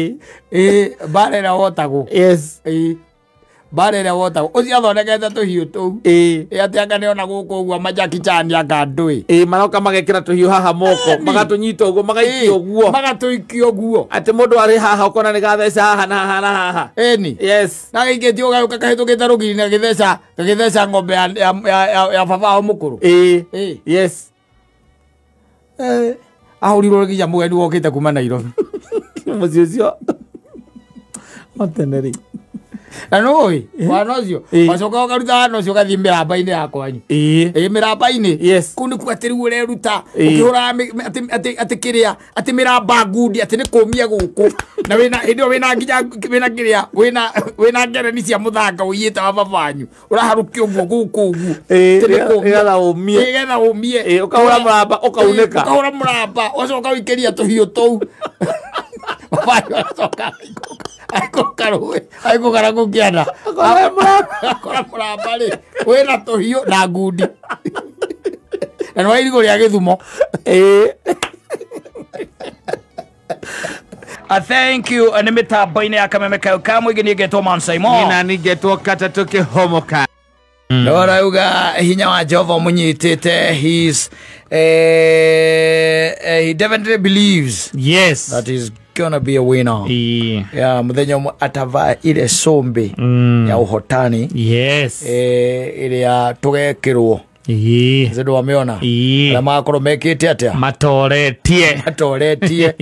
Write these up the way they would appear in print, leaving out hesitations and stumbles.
Ĩĩ, mbara ĩrĩa wotagwo. Yes. Ĩĩ, mbara ĩrĩa wotagwo ũcio athondekete tũhiũ tũu. Ĩĩ. Ĩ, atĩ anga nĩona gũkũ ũguo majaki chan anga ndũĩ. Ĩĩ, maroka magekĩra tũhiũ haha moko, magatũnyita ũguo, magaikia ũguo. Magatũikia ũguo. Atĩ mũndũ arĩ haha ũkona nĩ gatheca haha na haha na haha. Ĩni. Yes. Na gaikĩtio gagĩũka kahĩtũkĩte rũgiri na gagĩtheca ng'ombe ya baba wao mũkũrũ. Ĩĩ. Ĩĩ. Yes. Ahũrirwo nginya mũgeni wokĩte kuma Nairobi. Mũciĩ ũcio wa tene rĩ. Na nũĩ wana ũcio Ĩĩ. wacoka ũkaruta wana ũcio ũgathiĩ mĩramba-inĩ ya kwanyu. Ĩĩ. Ĩĩ, mĩramba-inĩ. Yes. Kũu nĩkuo atĩ rĩu ũreruta Ĩĩ. ũkĩhũraga atĩ kĩrĩa atĩ mĩramba ngundi atĩ nĩ kũmia gũkũ na wĩna hĩndĩ ĩyo wĩna nginya wĩna kĩrĩa wĩna ngereni cia mũthanga ũiyĩte wa baba wanyu ũraharũkia ũguo gũkũ ũguo. Ĩĩ, Atĩ nĩ kũmia. nĩgetha ũmie. Ĩĩ, nĩgetha ũmie. Ĩĩ, ũkahũra mũramba, ũkaunĩka. Ĩĩ, ũkahũra mũramba ũgacoka ũikĩria tũhiũ tũu. Baba wanyu agacoka aikũrũka rũĩ aikũrũka na kũu kĩanda. Akora mũramba. Akora mũramba rĩ wĩna tũhiũ na ngundi na nĩ wa irigũ rĩa Gĩthumo. Ĩĩ. Thank you. Nĩ mĩtambo-inĩ ya Kameme kayo ka mũingĩ niĩ ngetwo Man Simon. Nina ningetwo katatũ kĩhomoka. Ndorauga hinya wa Jehova mũnyitĩte. He's he definitely believes Yes. that he's gonna be a winner. Ĩĩ. Ya mũthenya ũmwe atavaa ile sombe ya ũhotani. Yes. Ĩrĩa tũgekĩrwo. Ĩĩ. Ĩndũ wamĩona. Ĩĩ. Arĩa magakorwo mekĩte atĩa? Matoretie. Matoretie.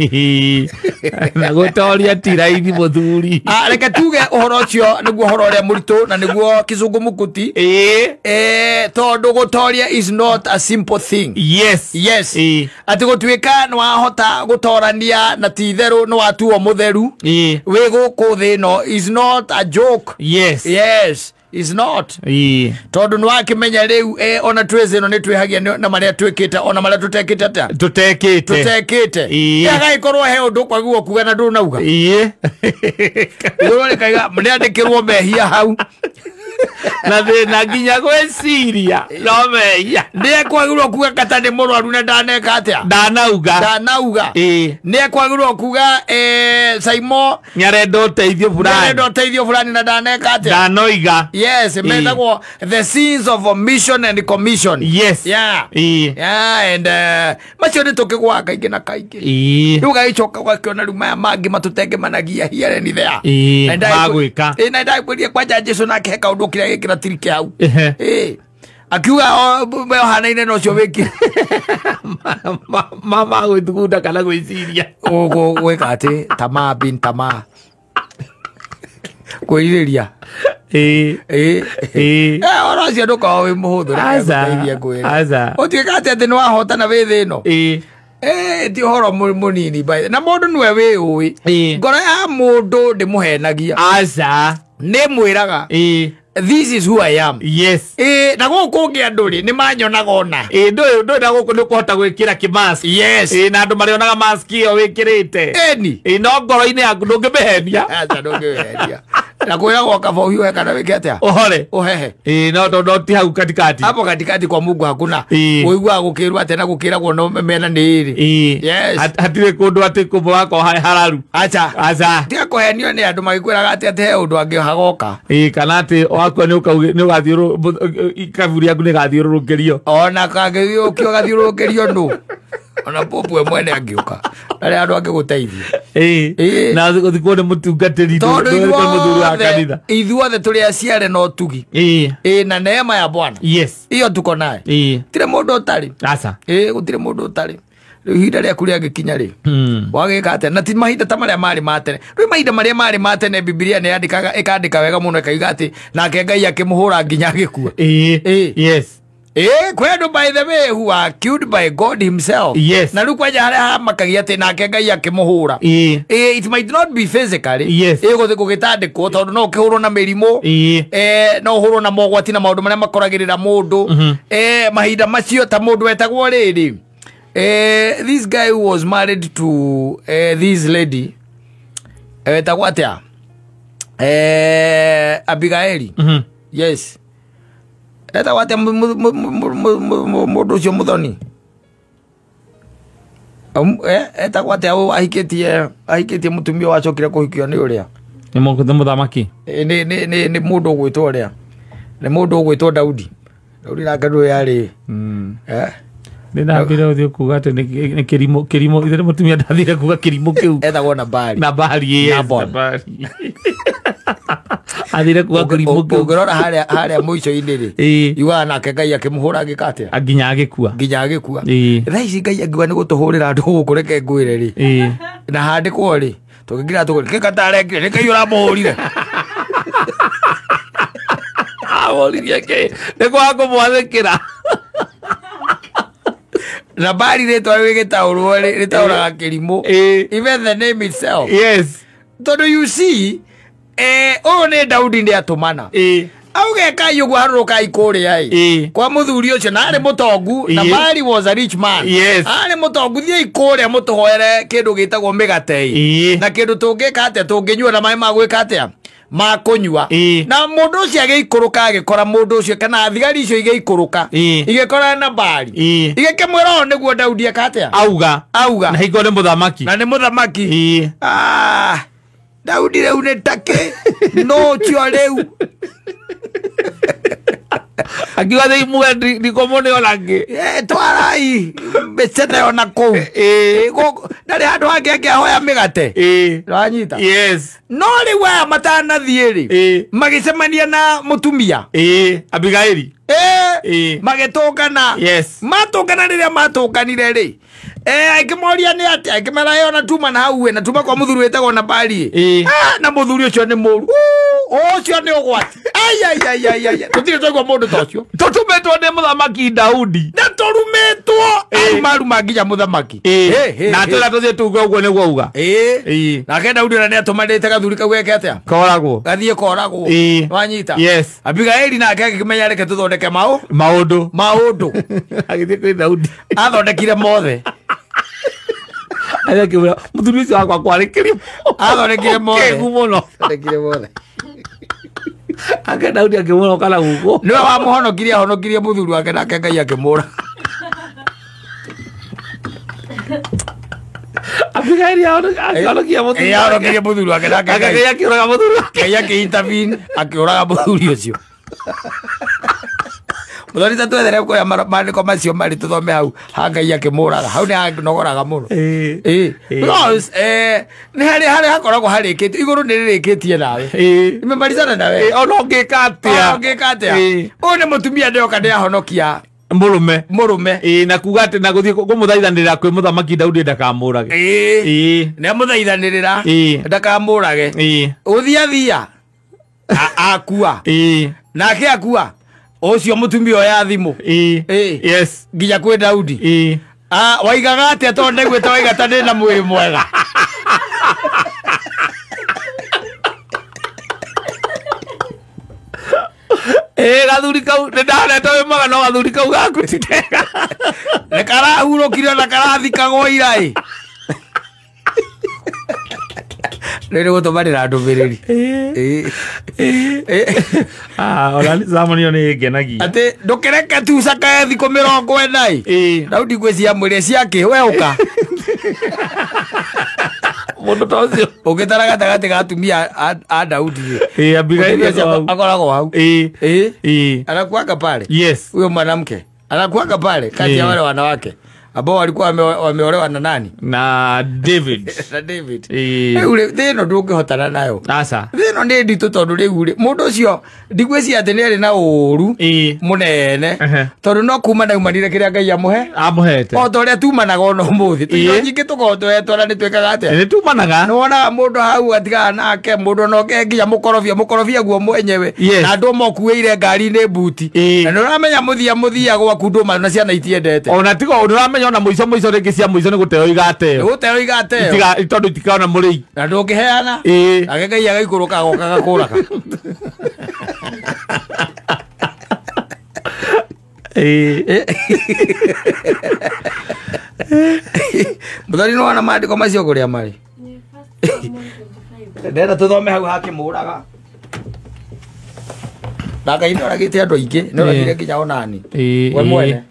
Na gũtoria ti raithi mũthuri. Ah, reke tuge ũhoro ũcio nĩguo ũhoro ũrĩa mũritũ na nĩguo kizungumukuti. Ĩĩ. Tondũ gũtoria is not a simple thing. Yes. Yes. Ĩĩ. Atĩ gũtuĩka nĩ wahota gũtorania na ti itherũ nĩ watuo mũtheru Ĩĩ. wĩ gũkũ thĩ ĩno is not a joke. Yes. Yes, is not. Ĩĩ. Tondũ nĩ wakĩmenya rĩu ona twĩ thĩ ĩno nĩ twĩhagia na marĩa twĩkĩte ona marĩa tũtekĩte atĩa? Tũtekĩte. Tũtekĩte. Ĩĩ. Agagĩkorwo he ũndũ kwagĩrĩirwo kuga na ndũnauga. Ĩĩ. Igũrũ rĩkaiga nĩandĩkĩrwo mehia hau. Na thĩna nginya gwĩciria no mehia. Nĩ ekwagĩrĩirwo kuga kata nĩ mũrwaru na ndaneka atĩa? Ndanauga. Ndanauga. Ĩĩ. Nĩ ekwagĩrĩirwo kuga Saimo nĩarenda ũteithio fulani. Nĩarenda ũteithio fulani na ndaneka atĩa? Ndanoiga. Yes, metagwo the sins of omission and commission. Yes. Yeah. Ĩĩ. Yeah, and macio nĩ tũkĩgwaga kaingĩ na kaingĩ. Ĩĩ. Rĩu ũgagĩcoka ũgakĩona rĩu maya mangĩ matũtengemanagia here and there. Ĩĩ, Na ndagĩkwĩ- magwĩka. Ĩĩ, na ndagĩkwĩrire kwanja Jesu nake he kaũndũ kĩrĩa gĩkĩra tiriki hau. Ehe. Ĩĩ. Akiuga we ũhanaine na ũcio wĩkire. Ma gwĩthugunda kana gwĩciria. Gwĩka atĩ tamaa bin tamaa. Kwĩrirĩria. Ĩĩ. Ĩĩ. Ĩĩ. Ũhoro ũcio ndũkoragwo wĩ mũhũthũ, reke Aca, ngũteithie ngwĩre. aca. Ũtuĩka atĩ nĩ wahotana wĩ thĩ ĩno. Ĩĩ. Ti ũhoro mũnini by the-. Na mũndũ nĩwe wĩyũĩ. Ĩĩ. Ngoro ya mũndũ ndĩmũhenagia. Aca. Nĩmwĩraga. Ĩĩ. This is who I am. Yes. Ĩĩ, na gũkũ ũngĩ andũ rĩ, nĩ manyonaga ona. Ĩĩ, ndũĩ na gũkũ nĩ ũkũhota gwĩkĩra kĩmask. Yes. Ĩĩ, na andũ marĩonaga mask ĩyo wĩkĩrĩte. Ĩni. Ĩĩ, no ngoro-inĩ yaku ndũngĩmĩhenia. Aca, ndũngĩmĩhenia. Na kwĩragwo kaba ũhiũhe kana wĩke atĩa? Ũhore. Ũhehe. Ĩĩ, no tondũ no ti hau katikati. Hapo katikati kwa Mungu hakuna. Ĩĩ. Ũiguaga gũkĩrwo atĩa na gũkĩragwo no mena nĩ ĩrĩ. Ĩĩ. Yes. Hatirĩ kũndũ atĩ kũmwe wakwa hararu. Aca. Aca. Tiga kũhenio nĩ andũ magĩkwĩraga atĩ he ũndũ angĩ hagoka. Ĩĩ, kana atĩ wakua nĩ kaburi yaku nĩ ĩgathiũrũrũkĩrio. Ona kangĩthiũrũrũkio gathiũrũrũkĩrio nũ. Ona popu we mwene angĩũka. Na rĩ andũ angĩgũteithia. Ĩĩ. Ĩĩ. Na gũthikwo nĩ mũtungatĩri, Tondũ ndũrĩ mũthuri wa kanitha. ithuothe tũrĩ aciare na ũtugi. Ĩĩ. Ĩĩ, na neema ya Bwana. Yes. Iyo tuko naye. Ĩĩ. Gũtirĩ mũndũ ũtarĩ. Aca. Ĩĩ, gũtirĩ mũndũ ũtarĩ. Rĩu ihinda rĩaku rĩagĩkinya rĩ. Wagĩka atĩa? Na ti mahinda ta marĩa marĩ ma tene. Rĩu mahinda marĩa marĩ ma tene Bibilia nĩ yandĩkaga, ĩkandĩka wega mũno ĩkauga atĩ nake Ngai akĩmũhũra nginya agĩkua. Ĩĩ. Ĩĩ. Yes. Ĩĩ, kwĩ andũ by the way who are killed by God himself. Yes. Na rĩu kwanja harĩa hamakagia atĩ nake Ngai akĩmũhũra. Ĩĩ. Ĩĩ, it might not be physically. Yes. Ĩĩ, gũthĩ gũgĩtandĩkwo tondũ no ũkĩhũrwo na mĩrimũ. Ĩĩ. No ũhũrwo na mogwati na maũndũ marĩa makoragĩrĩra mũndũ. Mahinda macio ta mũndũ wetagwo rĩrĩ. This guy who was married to this lady wetagwo atĩa? Abigaili. Yes. Etagwo atĩa mũndũ ũcio mũthoni? Etagwo atĩa ũyũ ahikĩtie mũtumia wacokire kũhikio nĩ ũrĩa? Nĩ mũthamaki. Nĩ mũndũ ũgwĩtwo ũrĩa? Nĩ mũndũ ũgwĩtwo Daudi. Daudi nake ndũĩ yarĩ. Nĩ ndambire ũthiĩ kuga atĩ nĩ kĩrimũ kĩrimũ ithe nĩ mũtumia ndathire kuga kĩrimũ kĩu. Etagwo Nabali. Nabali, yes. Nabali. Athire kuga kĩrimũ kĩu. Ũngĩrora harĩa mũico-inĩ rĩ, yugaga nake Ngai akĩmũhũra agĩka atĩa? Nginya agĩkua. Nginya agĩkua. Thaa ici Ngai angiuga nĩ gũtũhũrĩra andũ gũkũ reke ngwĩre rĩ. Na handĩkwo rĩ, tũngĩkira tũgũre kĩka tarekire nĩ Ngai ũramũhũrire. Ahũririe kĩ? Nĩ kwaga kũmwathĩkĩra. Nabali rĩtwa rĩgĩtaũrwo rĩtaũraga kĩrimũ. Even the name itself. Yes. Tondũ you see, ũyũ nĩ Daudi nĩ atũmana. Auge kai ũguo harũrũkai kũrĩa ĩ. Kwa mũthuri ũcio na arĩ mũtongu. Nabali was a rich man. Yes. Arĩ mũtongu, thiĩi kũrĩa mũtũhoere kĩndũ gĩtagwo mĩgate ĩ. Na kĩndũ tũngĩka atĩa, tũngĩnyua na maĩ ma gwĩka atĩa? Ma kũnyua. Na mũndũ ũcio agĩikũrũka agĩkora mũndũ ũcio kana thigari icio igĩikũrũka igĩkora Nabali. Igĩkĩmwĩra ũũ nĩguo Daudi eka atĩa? Auga. Auga. Na hingo nĩ mũthamaki. Na nĩ mũthamaki. Daudi rĩu nĩ take no ũcio rĩu. Akiuga thĩi muge ndikomone ona ngĩ. Twarai mĩcene ona kũu. Ndarĩ handũ hangĩ angĩahoya mĩgate. Wanyita? Yes. No rĩu aya matanathiĩ rĩ, magĩcemania na mũtumia. Abigaili. Magĩtũngana. Yes. Matũngana rĩrĩa matũnganire rĩ, akĩmoria nĩ atĩa, akĩmera ĩyo na tuma na hau na tuma kwa mũthuri wĩtagwo Nabali. Na mũthuri ũcio nĩ mũru. Ũcio nĩ ũgwati. Ai ai ai ai ai. Tũtirĩ twaigua mũndũ ta ũcio. Tũtũmĩtwo nĩ mũthamaki Daudi. Na tũrumĩtwo. Arumaruma nginya mũthamaki. Na twĩra tũthiĩ tuge ũguo nĩguo auga. Nake Daudi ona nĩatũmanĩte gathuri kau geke atĩa? Koragwo. Gathiĩ koragwo. Wanyita? Yes. Abigaili nake agĩkĩmenya reke tũthondeke maũndũ. Maũndũ. Agĩthiĩ kwĩ Daudi. Athondekire mothe. Agĩkĩmwĩra mũthuri ũcio wakwa kwarĩ kĩrimũ. Athondekire mothe. Kĩgu mũno. Athondekire mothe. Ake Daudi akĩmwĩra ũka na gũkũ. Nĩwe wamũhonokirie, ahonokirie mũthuri wake nake Ngai akĩmũra. Abigaili ahonokia mũthuri wake. Ahonokirie mũthuri wake nake Ngai akĩũraga mũthuri wake. Ngai akĩ-intervene akĩũraga mũthuri ũcio. Mũthoni ta twethere kũrĩa maandĩko macio marĩ tũthome hau ha Ngai akĩmũraga. Hau nĩ hanogoraga mũno. Because nĩ harĩa hakoragwo harĩkĩtie igũrũ nĩ rĩrĩkĩtie nawe. Nimemalizana nawe. Ona ũngĩka atĩa? Ũngĩka atĩa? Ũyũ nĩ mũtumia ndĩoka nĩahonokia mũrũme. Mũrũme. Na kuga atĩ na gũthiĩ kũmũthaithanĩrĩra kwĩ mũthamaki Daudi ndakamũrage. Nĩamũthaithanĩrĩra ndakamũrage. Ũthiathia akua. Nake akua. Ũcio mũtumia oya thimũ. Yes. Nginya kwĩ Daudi. Waigaga atĩa tondũ ndaiguĩte waiga ta ndĩ na mwĩrĩ mwega. Gathuri kau nĩ ndahonete wĩ mwega no gathuri kau gaku ti kega. Nĩ karahurũkire na karathikagwo ira ĩ. Rĩrĩ gũtũmanĩra ndũmĩrĩri. Ona sermon ĩyo nĩ ĩngenagia. Atĩ ndũkĩreke tu cakae thikũ 40 ĩ. Daudi ngwĩciria mwĩrĩ ciakĩ we ũka. Mũndũ ta ũcio. Ũngĩtara gatagatĩ ga atumia a Daudi rĩ. Abigaili akoragwo hau. Anakuanga pale. Yes. Huyo mwanamke anakuanga pale kati ya wale wanawake ambao walikuwa wameolewa na nani? Na David. Na David. Rĩu thĩno ndũngĩhotana nayo. Aca. Thĩno nĩ nditũ tondũ rĩu rĩ mũndũ ũcio ndigwĩciria atĩ nĩ arĩ na ũũru mũnene tondũ no kuma naumanire kĩrĩa Ngai amũhe. Amũhete. O ta ũrĩa tumanaga ona ũmũthĩ. Indo nyingĩ tũkoragwo tũhetwo na nĩ twĩkaga atĩa? Nĩ tumanaga. Nĩ wonaga mũndũ hau atigana nake mũndũ ona ũngĩ nginya mũkorobia guo mwenyewe. Na andũ mokuĩire ngari-inĩ mbuti. Na nĩ ũramenya mũthia gwaku ndũma na ciana itiendete. Ona tiga ũndũ ũramenya ona mũico mũico rĩngĩ cia mũico nĩ gũteo igateo. Gũteo igateo. Itiga tondũ itikaona mũrĩi. Na ndũngĩheana. Nake Ngai agaikũrũka agoka agakũraga. Mũthoni nĩ wona maandĩko macio kũrĩa marĩ? Ndĩrenda tũthome hau hakĩmũraga. Na Ngai nĩoragĩte andũ aingĩ, nĩoragire nginya onani. We mwene.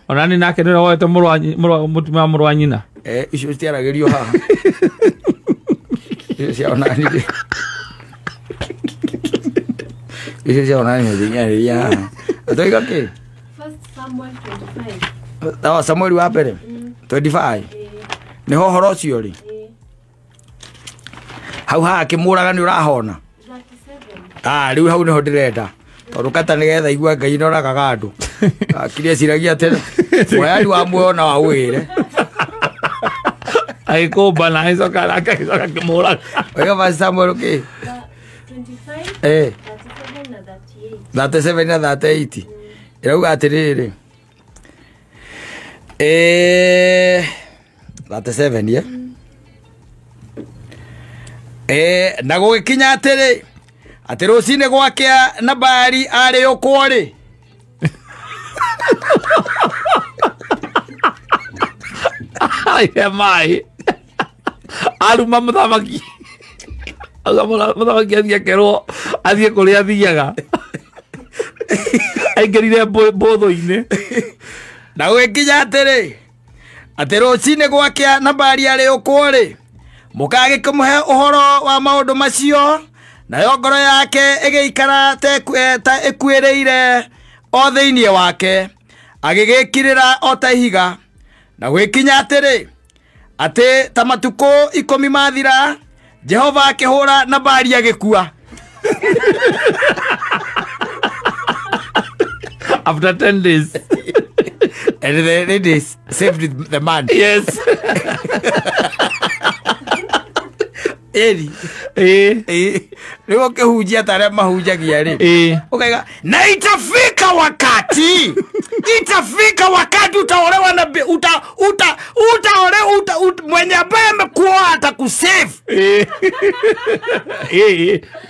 Onani nake nĩwe woete mũtumia wa mũrũ wa nyina. Icio citiaragĩrio haha. Icio cia onani. Icio cia onani nĩthinyarĩria haha. Atoiga kĩ? Samuel 25. Samuel wa mbere 25. Nĩho ũhoro ũcio rĩ. Hau haha akĩmũraga nĩ ũrahona. 37. Rĩu hau nĩho ndĩrenda. Tondũ kata nĩgetha igua Ngai nĩoragaga andũ. Akiri eciragia atĩ mũheani wa muoyo no aũĩre. Agĩkũmba na agĩcoka agĩcoka akĩmũraga. Oiga First Samuel kĩ? 25. 37 na 38. 37 na 38. Ĩrauga atĩrĩrĩ. 37 na gũgĩkinya atĩrĩ atĩ rũcinĩ gwakĩa Nabali arĩ ũkwo rĩ. Aire maĩ aruma mũthamaki. Auga mũthamaki athiĩ akerwo athiĩ kũrĩa athiaga. Aingĩrire mbũthũ-inĩ. Na gũgĩkinya atĩrĩ atĩ rũcinĩ gwakĩa Nabali arĩ ũkwo rĩ, mũkagĩkĩmũhe ũhoro wa maũndũ macio, nayo ngoro yake ĩgĩikara ta ĩkuĩrĩire o thĩinĩ wake, agĩgĩkirĩra o ta ihiga. Na gwĩkinya atĩrĩ atĩ ta matukũ 10 mathira, Jehova akĩhũra Nabali agĩkua. After 10 days. And the ladies saved the man. Yes. Eri. Rĩu ũkĩhunjia ta arĩa mahunjagia rĩ. Ukaiga, na itafika wakati. Itafika wakati utaolewa na mwenye ambaye amekuoa atakusave.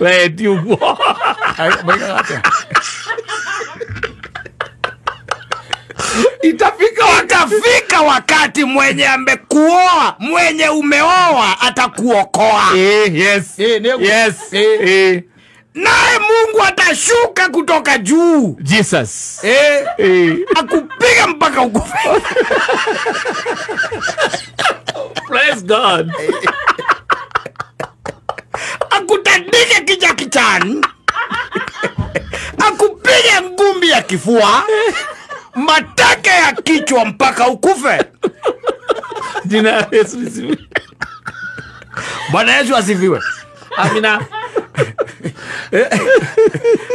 We ti ũguo. Itafika wakati mwenye amekuoa, mwenye umeoa atakuokoa. Yes. Yes. Naye Mungu atashuka kutoka juu. Jesus. Akupiga mpaka ukufe. Praise God. Akutandike kicha kichani. Akupige ngumi ya kifua. Mateke ya kichwa mpaka ukufe. Jina Yesu lisifiwe. Bwana Yesu asifiwe. Amina.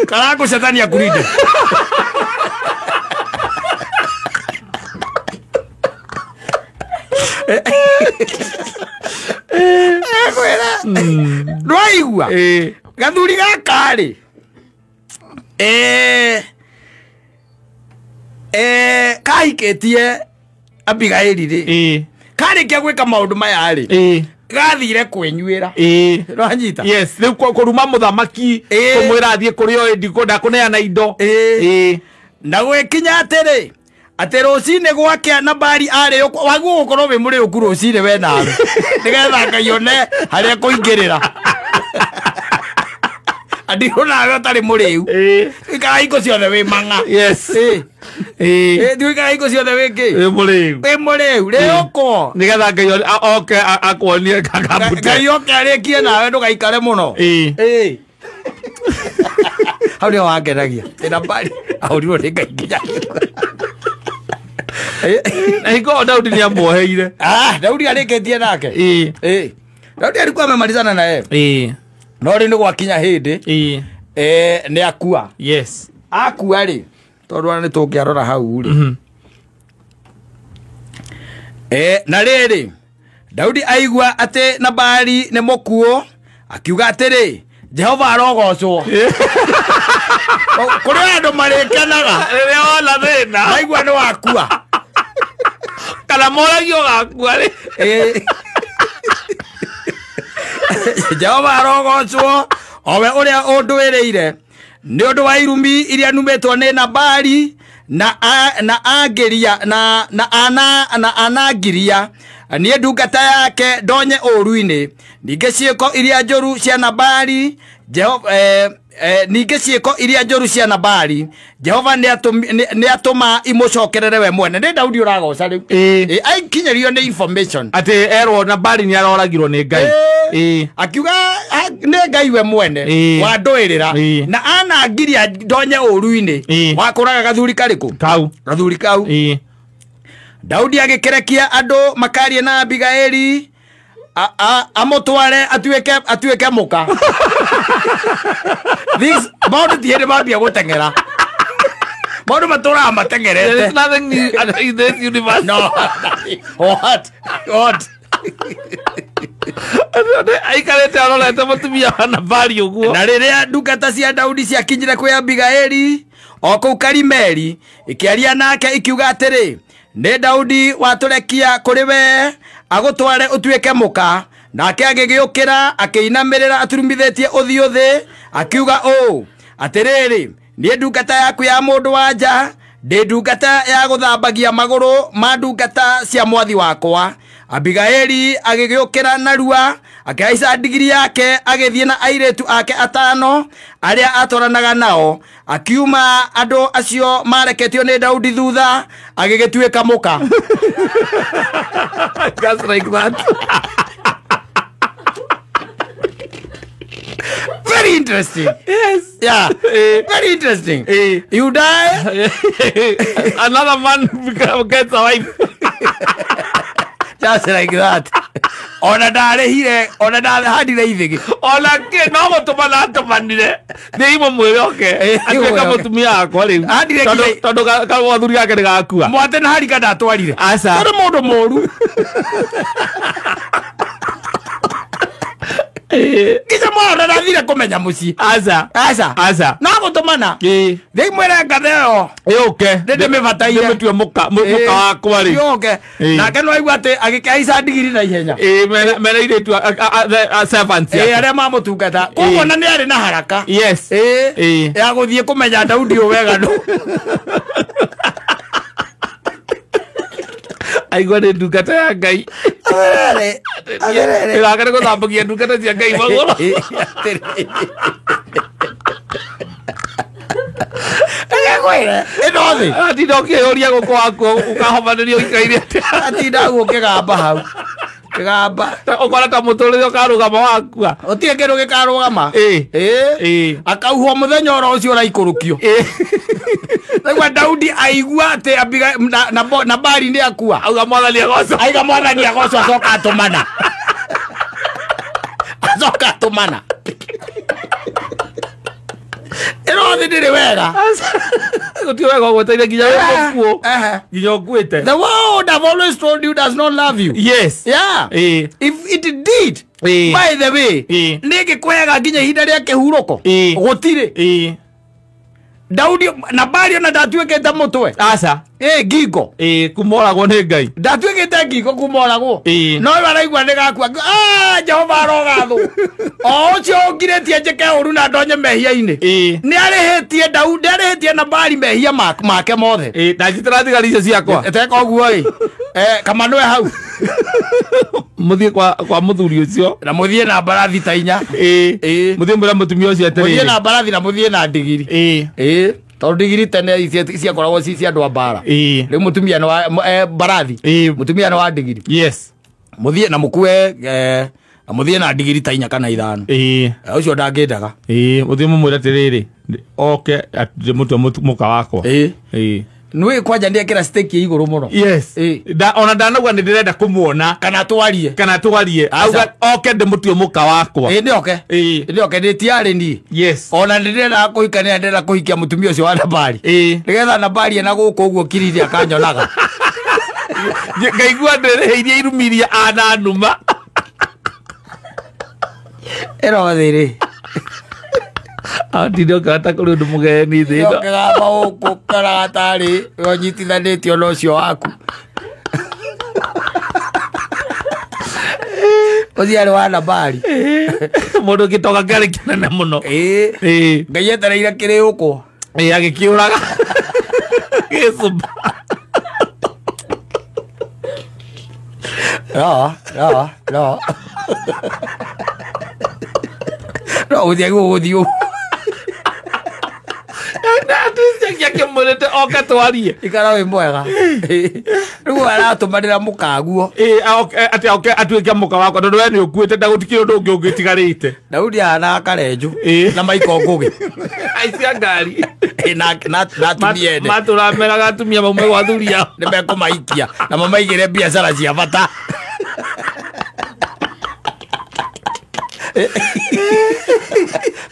Karako shetani akulinde. Kwera. Ndwaigua. Gathuri gaka rĩ. Kahikĩtie Abigaili rĩ. Karĩkia gwĩka maũndũ maya rĩ. Gathire kwĩnyuĩra. Nĩwanyita? Yes, rĩu kũruma mũthamaki kũmwĩra athiĩ kũrĩa oĩ ndikũnda kũneana indo. Na gwĩkinya atĩrĩ atĩ rũcinĩ gwakĩa Nabali arĩ waguo gũkorwo wĩ mũrĩũku rũcinĩ we nawe nĩgetha Ngai one harĩa kũingĩrĩra. Andirwo nawe ũtarĩ mũrĩu. Ikara hingo ciothe wĩ mang'a. Yes. Ikara hingo ciothe wĩ kĩ? Wĩ mũrĩu. Wĩ mũrĩu. Rĩũkwo. Nĩgetha Ngai oke akuonie kakambute. Ngai oke arĩkie nawe ndũgaikare mũno. Hau nĩho wangenagia. Nabali ahũrirwo nĩ Ngai nginya. Na hingo Daudi nĩamuoheire. Daudi arĩkĩtie nake. Daudi alikuwa amemalizana na yeye. No rĩ nĩ gwakinya hĩndĩ nĩ akua. Yes. Akua rĩ tondũ ona nĩ tũngĩarora hau rĩ. Na rĩrĩ Daudi aigua atĩ Nabali nĩ mũkuũ, akiuga atĩrĩ, Jehova arogocwo. Kũrĩ andũ marĩkenaga rĩrĩa wona thĩna maigua nĩ wakua. Kana moragio gakua rĩ. Jehova arogocwo owe ũrĩa ũndwĩrĩire nĩ ũndũ wa irumi iria numĩtwo nĩ Nabali na angiria na anangiria niĩ ndungata yake ndonye ũũru-inĩ Ningĩ ciĩko iria njũru cia Nabali Jehova ningĩ ciĩko iria njũru cia Nabali Jehova nĩatũma imũcokerere we mwene. Nĩ Daudi ũragoca rĩu. Aikinyĩrio nĩ information atĩ erwo Nabali nĩaroragirwo nĩ Ngai. Akiuga nĩ Ngai we mwene wandũĩrĩra na anangiria ndonye ũru-inĩ wakũraga gathuri karĩkũ kau gathuri kau. Daudi agĩkĩrekia andũ makarie na Abigaili amũtware atuĩke mũka. This maũndũ ti hĩndĩ mambia gũteng'era. Maũndũ matũraga mateng'erete. There is nothing new in this universe. No. What? What? Aikarĩte arorete mũtumia wa Nabali ũguo. Na rĩrĩa ndungata cia Daudi ciakinyire kwĩ Abigaili o kũu Karimeli, ikĩaria nake ikiuga atĩrĩ, nĩ Daudi watũrekia kũrĩ we agũtware ũtuĩke mũka. Nake agĩgĩũkĩra akĩinamĩrĩra aturumithĩtie ũthiũ thĩ akiuga ũũ, atĩrĩrĩ, niĩ ndungata yaku ya mũndũ wa nja ndĩ ndungata ya gũthambagia magũrũ ma ndungata cia mwathi wakwa. Abigaili agĩgĩũkĩra narua akĩhaica ndigiri yake agĩthiĩ na airĩtu ake atano arĩa atwaranaga nao, akiuma andũ acio mareketio nĩ Daudi thutha agĩgĩtuĩka mũka. Just like that. Very interesting. Yes. Yeah. Very interesting. You die, another man gets a wife. Just like that. Ona ndarĩhire, ona ndahandire ithigi. Ona kĩ no gũtũmana atũmanire. Nĩ imwe mwĩre oke. Atuĩka mũtumia wakwa rĩu. Tondũ gathuri gake nĩ gakua. Mwate na harika ndatwarire. Aca. Tondũ mũndũ mũru. Nginya mwana ndathire kũmenya mũciĩ. Aca. Aca. Aca. No gũtũmana. Thĩi mwĩre ngathe ĩyo. Yũke. Nĩndĩmĩbataire. Ndĩmĩtue mũka wakwa rĩu. Yũke. Nake no aigua atĩ agĩkĩhaica ndigiri na ihenya. Mena airĩtu servants ake. Arĩa mamũtungata. Koguo ona nĩ arĩ na haraka. Yes. Ya gũthiĩ kũmenya Daudi ũyũ wega nũ. Aigua nĩ ndungata ya Ngai. Wĩra wake nĩ gũthambagia ndungata cia Ngai magũrũ. Nĩngwĩre ĩno thĩ. Atinda ũkĩyũria gũkũ waku ũkahobanĩrio ũikaire atĩa. Atinda ũguo ũkĩgamba hau. Kĩgamba. Ũkona ta mũtũrĩre ũkarũgama wakua. Gũtirĩ kĩndũ gĩkarũgama. Akauhwo mũthenya oro ũcio ũraikũrũkio. Naigua Daudi aigua atĩ Nabali nĩ akua. Auga mwathani agocwo. Aiga mwathani agocwo acoka atũmana. Acoka atũmana. Ĩno thĩ ndĩrĩ wega. Gũtirĩ wega ũgweteire nginya wĩ mũkuũ. Nginya ũkuĩte. The world I've always told you does not love you. Yes. Yeah. If it did, by the way, nĩ ĩngĩkũheaga nginya ihinda rĩa kĩhurũko. Gũtirĩ. Daudi Nabali ona ndatuĩkĩte mũtwe. Aca. Ngingo. Kumoragwo nĩ Ngai. Ndatuĩkĩte ngingo kumoragwo. No we araigua nĩ gakua. Jehova arogathwo. O ũcio ũngirĩtie njĩke ũru na ndonye mehia-inĩ. Nĩ arĩhĩtie Daudi, arĩhĩtie Nabali mehia make mothe. Ndanjitĩra thigari icio ciakwa. Teka ũguo ĩ. Kamanwe hau. Mũthiĩ kwa mũthuri ũcio. Na mũthiĩ na mbarathi ta inya. Mũthiĩ mwĩre mũtumia ũcio atĩrĩrĩ. Mũthiĩ na mbarathi na mũthiĩ na ndigiri. Tondũ ndigiri tene ciakoragwo ci cia andũ a mbara. Rĩu mũtumia nĩ wa mbarathi. Mũtumia nĩ wa ndigiri. Yes. Mũthiĩ na mũkue na mũthiĩ na ndigiri ta inya kana ithano. Ũcio ndangĩendaga. Mũthiĩ mũmwĩre atĩrĩrĩ oke ndĩmũtue mũka wakwa. Nĩũĩ kwanja nĩekĩra stake igũrũ mũno. Yes. Ona ndanauga nĩ ndĩrenda kũmuona. Kana twarie. Kana twarie. Auga oke ndĩmũtue mũka wakwa. Nĩ oke. Nĩ oke nĩ tiarĩ niĩ. Yes. Ona nĩ ndĩrenda kũhikania ndĩrenda kũhikia mũtumia ũcio wa Nabali. Nĩgetha Nabali ena gũkũ ũguo kiriri akanyonaga. Ngaigua ndĩrĩhĩirie irumi iria ananuma. Ĩno thĩ rĩ. Atinda ũkĩona ta kũrĩ ũndũ mũgeni thĩ ĩno. Ũkĩgamba gũkũ ũkĩonaga tarĩ ũnyitithanĩtio na ũcio waku. Ũcio arĩ wa Nabali. Mũndũ gĩtonga kĩarĩ kĩnene mũno. Ngai etereire kĩrĩũkwo. Agĩkĩũraga. Gĩcũmba. No, no, no. No ũthiĩ gũgũthiĩ. Akĩmwĩrĩte oke twarie. Ikara wĩ mwega. Rĩu aratũmanĩra mũkaguo. Atĩ oke atuĩke mũka wakwa tondũ we nĩ ũkuĩte na gũtikĩrĩ ũndũ ũngĩ ũngĩtigarĩte. Daudi ahana Karenjũ na Michael Ngũgĩ. Aici a ngari. Na atumia ene. Matũrameraga atumia maume gwa athuri ao. Nĩ mekũmaikia na mamaigĩre biacara cia bata.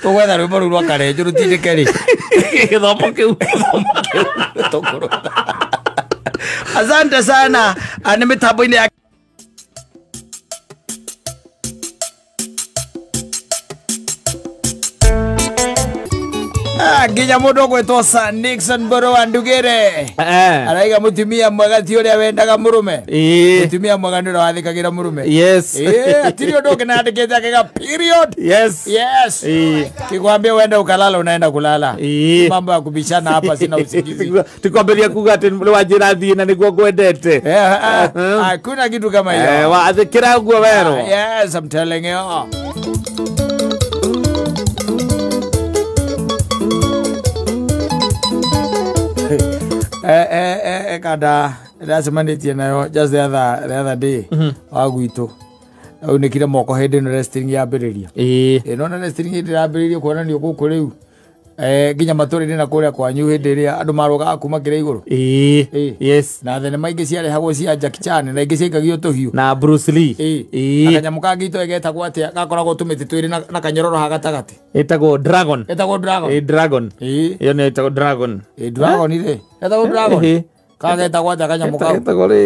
Tũgwetha rwĩmbo rũu rwa Karenjũ rũtindĩke rĩ. Gĩthomo kĩu. Tũkũrũtha. Asante sana. Nĩ mĩtambo-inĩ ya nginya mũndũ ũgwĩtwo Sir Nixon Mburu wa Ndugĩre. Araiga mũtumia mwega ti ũrĩa wendaga mũrũme. Mũtumia mwega nĩ ũrĩa wathĩkagĩra mũrũme. Yes. Atirĩ ũndũ ũngĩ na andĩkĩte akaiga period. Yes. Yes. Kikwambia uende ukalala unaenda kulala. Mambo ya kubishana hapa sina usingizi. Tikwambĩria kuga atĩ nĩ wanjĩra thiĩ na nĩguo ngwendete. Hakuna kitu kama hiyo. Wathĩkĩra ũguo werwo. Yes, I'm telling you. Kada ndacemanĩtie nayo just the other day wa gwitũ aunĩkire moko hĩndĩ ĩno wrestling yambĩrĩria. Ĩno wrestling hĩndĩ yambĩrĩirie kuonanio gũkũ rĩu nginya matũra-inĩ na kũrĩa kwanyu hĩndĩ ĩrĩa andũ marũgaga kuma kĩrĩa igũrũ. Yes. Na thenema ingĩ ciarehagwo cia Jackie Chan na ingĩ ciaikagio tũhiũ na Bruce Lee. Na kanyamũ kangĩ itoĩ getagwo atĩa gakoragwo tũmĩtĩ twĩrĩ na kanyororo ha gatagatĩ. Ĩtagwo Dragon. Ĩtagwo Dragon. Dragon. Ĩyo nĩyo ĩtagwo Dragon. Dragon rĩ. Ĩtagwo Dragon. Kagetagwo atĩa kanyamũ kau?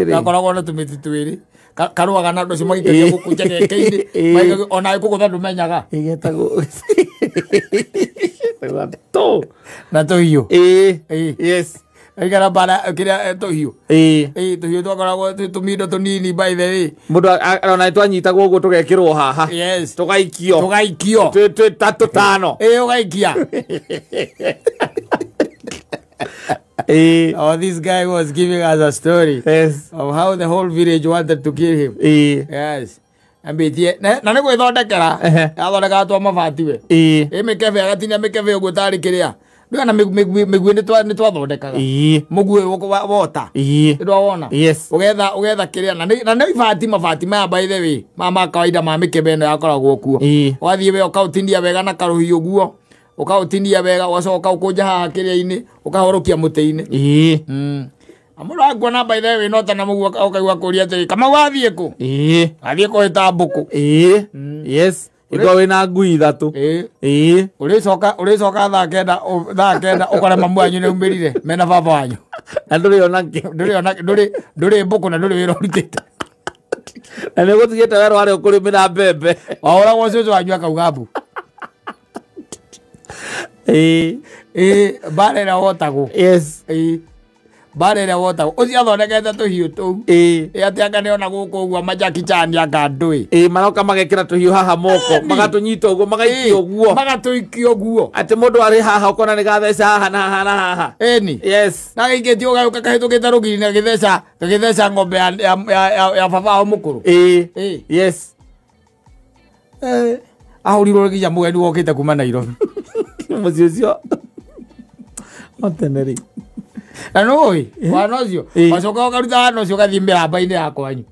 Gakoragwo na tũmĩtĩ twĩrĩ. Karũaga na andũ acio magĩikagia gũkũ njegeke-inĩ. Ona ĩkũgũtha ndũmenyaga. Ĩgetagwo na tũhiũ. Yes. Aikara bara kĩrĩa tũhiũ. Tũhiũ twakoragwo tũmindo tũnini by the way. Mũndũ ona twanyitagwo ũguo tũgekĩrwo haha. Yes. Tũgaikio. Tũgaikio. Twĩ ta tũtano. Ũgaikia. Oh, this guy was giving us a story. Yes. Of how the whole village wanted to kill him. Yes. Ambĩtie na nĩ gwĩthondekera athondekaga twa mabati we ĩ mĩkebe agatinia mĩkebe ũguo tarĩ kĩrĩa ndũĩ mĩguĩ nĩ twathondekaga mũguĩ wota ndwawona. Yes. Ũgetha kĩrĩa na nĩ ibati mabati maya by the way ma kawaida ma mĩkebe ĩno yakoragwo kuo. Ũgathiĩ we ũkaũtinia wega na karũhiũ ũguo ũkaũtinia wega ũgacoka ũkaũkũnja haha kĩrĩa-inĩ ũkahorũkia mũtĩ-inĩ. Amũndũ akuona by the way no ta na mũguo ũkaigua kũria atĩrĩ Kamau athiĩ kũ? Athiĩ kũhĩta mbũkũ. Yes. Ĩkorwo wĩna ngui ithatũ. Ũrĩcoka thaa kenda ũkore mamu wanyu nĩaumĩrire mena baba wanyu. Na ndũrĩ ona kĩ. Ndũrĩ mbũkũ na ndũrĩ wĩra ũrutĩte. Na nĩũgũtigĩte werũ harĩa ũkũrĩmĩra mbembe. Wahũragwo cũcũ wanyu akauga mbu. Mbara ĩrĩa wotagwo. Yes. Mbara ĩrĩa wotagwo ũcio athondekete tũhiũ tũu. Atĩ anga nĩona gũkũ ũguo ma Jackie Chan anga ndũĩ. Maroka magekĩra tũhiũ haha moko magatũnyita ũguo magaikio ũguo. Magatũikia ũguo. Atĩ mũndũ arĩ haha ũkona nĩ gatheca haha na haha na haha. Ĩni. Yes. Na gaikĩtio gagĩũka kahĩtũkĩte rũgiri na gagĩtheca ng'ombe ya baba wao mũkũrũ. Yes. Ahũrirwo nginya mũgeni wokĩte kuma Nairobi. Mũciĩ ũcio wa tene rĩ. Na nũĩ wana ũcio wacoka ũkaruta wana ũcio ũgathiĩ mĩramba-inĩ ya kwanyu.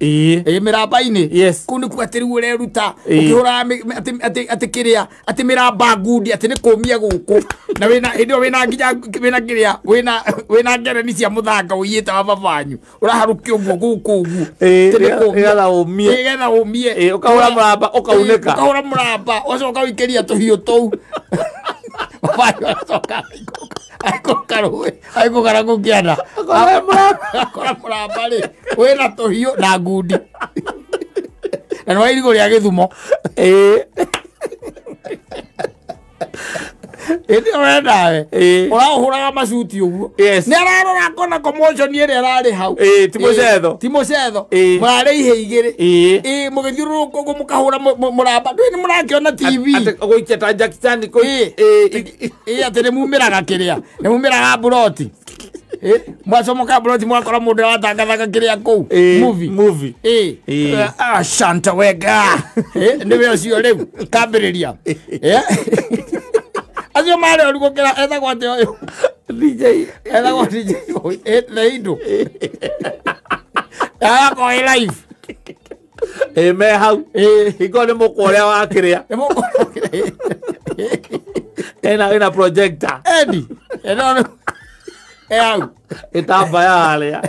Mĩramba-inĩ. Yes. Kũu nĩkuo atĩ rĩu ũreruta ũkĩhũraga atĩ kĩrĩa atĩ mĩramba ngundi atĩ nĩ kũmia gũkũ na wĩna hĩndĩ ĩyo wĩna nginya wĩna kĩrĩa wĩna ngereni cia mũthanga ũiyĩte wa baba wanyu ũraharũkia ũguo gũkũ ũguo. Nĩgetha ũmie. Nĩgetha ũmie. Ũkahũra mũramba ũkaunĩka. Ũkahũra mũramba ũgacoka ũikĩria tũhiũ tũu. Baba wanyu agacoka aikũka rũĩ aikũka na gũkĩana akora mũramba rĩ wĩna tũhiũ na ngundi na nĩ wa irigũ rĩa Gĩthumo. Ĩndĩ we nawe ũraũhũraga macuti ũguo nĩ ararora akona commotion ĩrĩa ĩrarĩ hau. Ti mũcetho. Ti mũcetho. Mũrarĩ ihĩ igĩrĩ. Mũgĩthiũrũrũka ũguo mũkahũra mũramba ndũĩ nĩ mũrakĩona TV. Atĩ ũgũikia ta Jackie Chan atĩ nĩ mumĩraga kĩrĩa nĩ mumĩraga mburoti. Mwacomoka broti mwakora mundu watangathaga kiria kuu movie shanta wega niwe ucio riu kambiriria acio mari oru gukira ethagwo ati uyu DJ ethagwo DJ the indo ako live me hau iko ni mukoria wa kiria ena projector edi ena hau itamba ya aria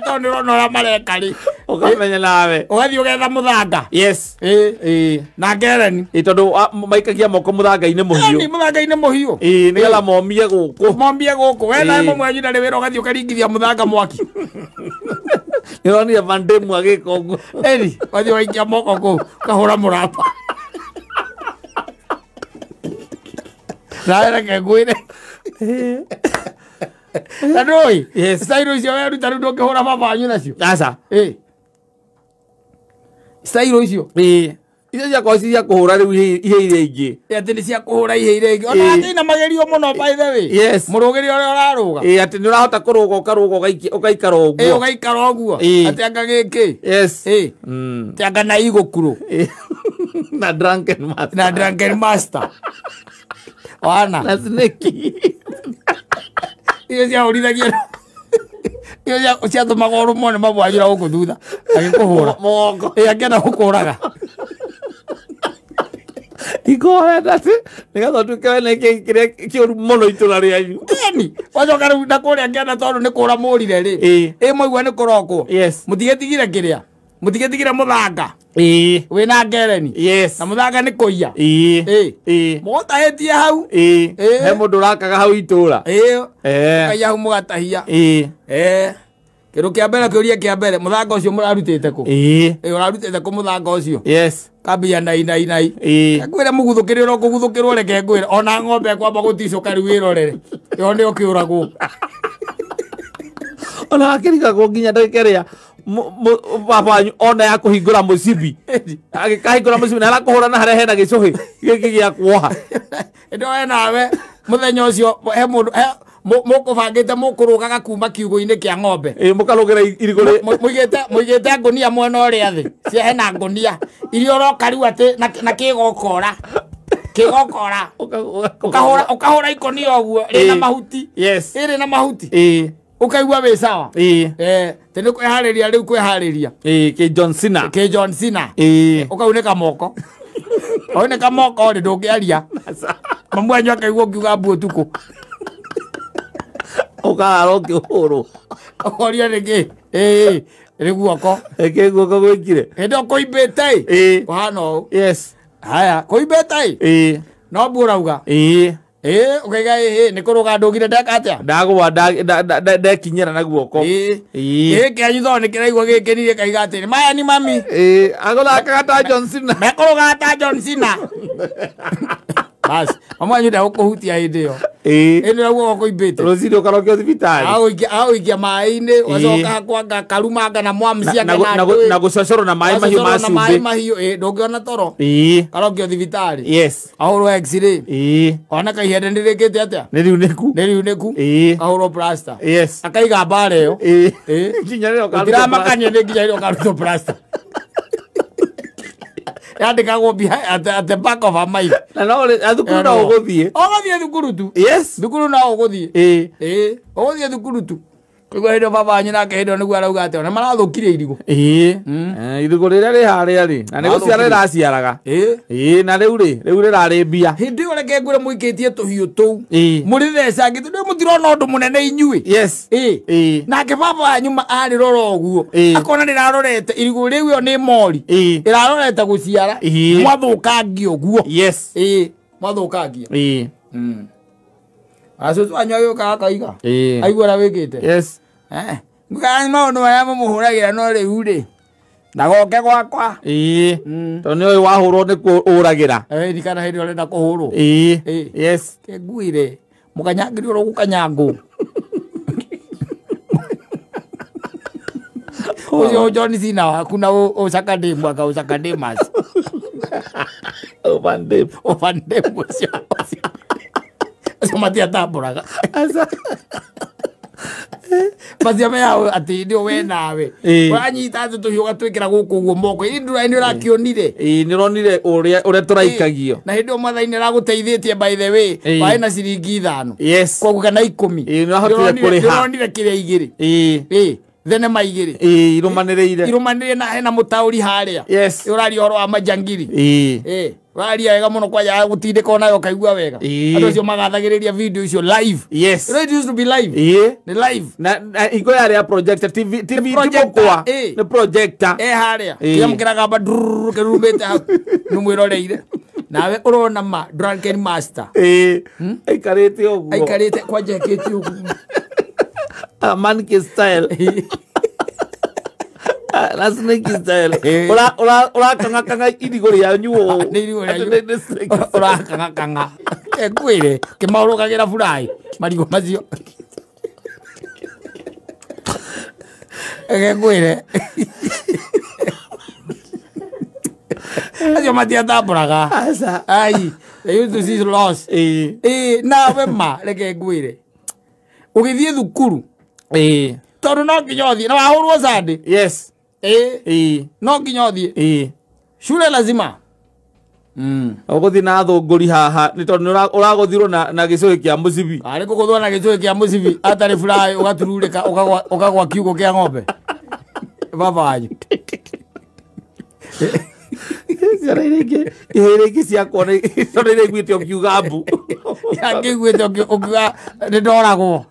to ni rona uria mareka ri ukamenya nawe ugathii ugetha muthanga yes na ngereni tondu maikagia moko muthanga-ini muhiu ni muthanga-ini muhiu nigetha momie guku we nawe mwanyu ndarĩ wĩra ũgathiĩ ũkaringithia muthanga mwaki nĩronire Van Damme agĩka ũguo eni wathiĩ waikia moko kũu ũkahũra mũramba nawe reke ngwĩre na ndũĩ style icio weruta rĩu ndũngĩhũra baba wanyu nacio aca style icio icio ciakorwo ci cia kũhũra rĩu ihe iria ingĩ atĩ nĩ cia kũhũra ihe iria ingĩ ona atĩ ina magerio mũno by the way yes mũrũgĩre ũrĩa ũrarũga atĩ nĩ ũrahota kũrũga ũkarũga ũgaikara ũguo ũgaikara ũguo atĩ anga gĩkĩ yes atĩ anga na igũkurũ na drunken master na drunken master wana na snake icio ciahũrithagia icio ciatũmaga ũrũmwo nĩ mabwanjũra gũkũ thutha agĩkũhũra mũgongo akĩenda gũkũraga ikohenda atĩ nĩgetha ũtuĩke we nĩ kĩrĩa kĩũru mũno itũra rĩanyu eni wacoka rĩu na kũrĩa ngĩenda tondũ nĩ kũra mũrire rĩ ĩ mwaigua nĩ kũrokwo yes mũtigetigire kĩrĩa mũtigetigire mũthanga wĩna ngereni yes na mũthanga nĩ kũiya mũgũtahĩtie hau he mũndũ ũrakaga hau itũra ũkaiya hau mũgatahia kĩndũ kĩa mbere kĩũria kĩa mbere mũthanga ũcio mũrarutĩte kũ ũrarutĩte kũ mũthanga ũcio yes kambia nai nai nai ngwĩre mũguthũkĩre ũrĩa ũkũguthũkĩrwo reke ngwĩre ona ng'ombe ĩkwamba gũticũka rĩu wĩrorere ĩyo nĩyo kĩũragwo ona akĩrigagwo nginya ndagĩka ĩrĩa baba wanyu ona ya kũhingũra mũcibi agĩkahingũra mũcibi na arakũhũra na harĩa hena gĩcũhĩ gĩkĩ gĩa kuoha ĩndĩ we nawe mũthenya ũcio he mũndũ mũkũbangĩte mũkũrũgaga kuma kiugũ-inĩ kĩa ng'ombe mũkarũgĩra irigũ mũigĩte ngũnia mwena ũrĩa thĩ cia hena ngũnia iria ũroka rĩu atĩ na kĩgokora kĩgokora ũkahũra ikũnia ũguo rĩna mahuti ĩrĩ na mahuti ukaigua wĩ sawa tĩ nĩ kwĩharĩria rĩu kwĩharĩria kĩ John Cena kĩ John Cena ũkaunĩka moko waunĩka moko rĩ ndũngĩaria mamu wanyu akaigua ũkiuga mbu ũtukũ ũkarara ũkĩhũrwo ũkorio nĩkĩ nĩ guoko ĩkĩ guoko gwĩkire hĩndĩ ĩyo kũimbĩte ĩ kũhana ũũ yes haya kũimbĩte ĩ no mbu ũrauga ukaiga nĩ kũrũga ndũgire ndeka atĩa ndagwa ndekinyĩra na guoko kĩanyu tondũ nĩ kĩraigua gĩkĩnire kaiga atĩrĩ maya ni mami agũthakaga ta John Cena mekũrũgaga ta John Cena bas mamu wanyu ndegũkũhutia hĩndĩ ĩyo ĩndĩ ĩyo guoko kũimbĩte rũcinĩ ũkarokio thibitarĩ agũikia maĩ-inĩ ũgacoka kwanga karumanga na mwamci na gũcocorwo na maĩ mahiũ ma na maĩ cumbĩ mahiũ ndũngĩona toro karokio thibitarĩ yes ahũrwo x-ray ona kaihende nĩ rĩkĩte atĩa nĩ riunĩku nĩ riunĩku kahũrwo plaster yes akaiga mbara ĩyo nginya rĩrĩa ũkarutwo ũtiramakania nĩ nginya rĩrĩa ũkarutwo plaster yandĩkagwo at the back of her mind na no thukuru no ũgũthiĩ ũgũthiĩ thukuru tu yes thukuru no ũgũthiĩ ũgũthiĩ thukuru tu koguo hĩndĩ ĩyo baba wanyu nake hĩndĩ ĩyo nĩguo arauga atĩ ona marathũkirie irigũ irigũ rĩrĩa rĩ harĩa rĩ na nĩ gũciara rĩraciaraga na rĩu rĩ rĩu rĩrarĩ mbia hĩndĩ ĩyo reke ngwĩre mũikĩtie tũhiũ tũu mũrĩthecangĩte ndĩ mũtirona ũndũ mũnene inyuĩ yes nake baba wanyu arĩrora ũguo akona rĩrarorete irigũ rĩu ĩyo nĩ mori ĩrarorete gũciara mwathũkangia ũguo yes mwathũkangia acũcũ wanyu agĩũka akaiga aigua ũrĩa wĩkĩte yes ngani maũndũ marĩa mũmũhũragĩra no rĩu rĩ ndagoke gwakwa tondũ nĩ ũĩ wahũrwo nĩ ũragĩra ndikana hĩndĩ ũrenda kũhũrwo yes kĩnguire mũkanyangĩrio ũrĩa ũgũkanyangwo ũcio John Cena waku na ũcakandĩmu anga ũcakandĩmas Van Damme ũcio ũcio matiatambũraga Macio me hau atĩ nĩo we nawe. Ũranyita atĩ tũhiũ ũgatwĩkĩra gũkũ ũguo moko. Ĩ ndũra nĩ ũrakĩonire. Ĩĩ nĩ ũronire ũrĩa tũraikagio. Na hĩndĩ ĩyo mwathani nĩ aragũteithĩtie by the way. Warĩ na ciringi 5. Yes. Koguo kana 10. Ĩĩ nĩ ũrahotire kũrĩha. Nĩ ũronire kĩrĩa 2. Ĩĩ. Thenema 2. Ĩĩ irũmanĩrĩire. Irũmanĩrĩire na hena mũtaũri harĩa. Yes. Ũraria ũhoro wa majangiri. Ĩĩ. Ũraria wega mũno kwanja gũtindĩka onawe ũkaigua wega. Andũ acio magathagĩrĩria video icio live. Yes. It used to be live. Ĩĩ. Nĩ live. Na hingo yarĩ ya projector TV TV mũkwa. Nĩ projector. Harĩa. Kĩrĩa mũkĩragamba ndururu kĩrurumĩte hau. Nĩ mwĩroreire. Nawe ũrona ma drunken master. Ĩĩ. Aikarĩte ũguo. Aikarĩte kwanja ekĩte ũguo. Monkey style. Na snake style. Ora ora ora kanga kanga irigũ rĩanyu ũũ. Nĩ irigũ rĩanyu. Ora kanga kanga. Ngwĩre kĩmaũrũkagĩra burai marigũ macio. Ngwĩre. Acio matiatambũraga. Aca. Ai, they used to see loss. Ĩĩ. Nawe ma reke ngwĩre. Ũgĩthiĩ thukuru. Ĩĩ. Tondũ no nginya ũthiĩ na wahũrwo Sunday. Yes. Ĩĩ. No nginya ũthiĩ. Ĩĩ. Shule lazima. Ũgũthiĩ na thũngũri haha nĩ tondũ nĩ ũragũthirwo na gĩcũhĩ kĩa mũcibi. Arĩ kũgũthwo na gĩcũhĩ kĩa mũcibi atarĩ fly ũgatururĩka ũkagwa kiugũ kĩa ng'ombe. Baba wanyu. Ciana iria ingĩ ihĩĩ iria ingĩ ciakwa tondũ iraiguĩte ũkiuga mbu. Yangĩiguĩte ũkiuga nĩ ndoragwo.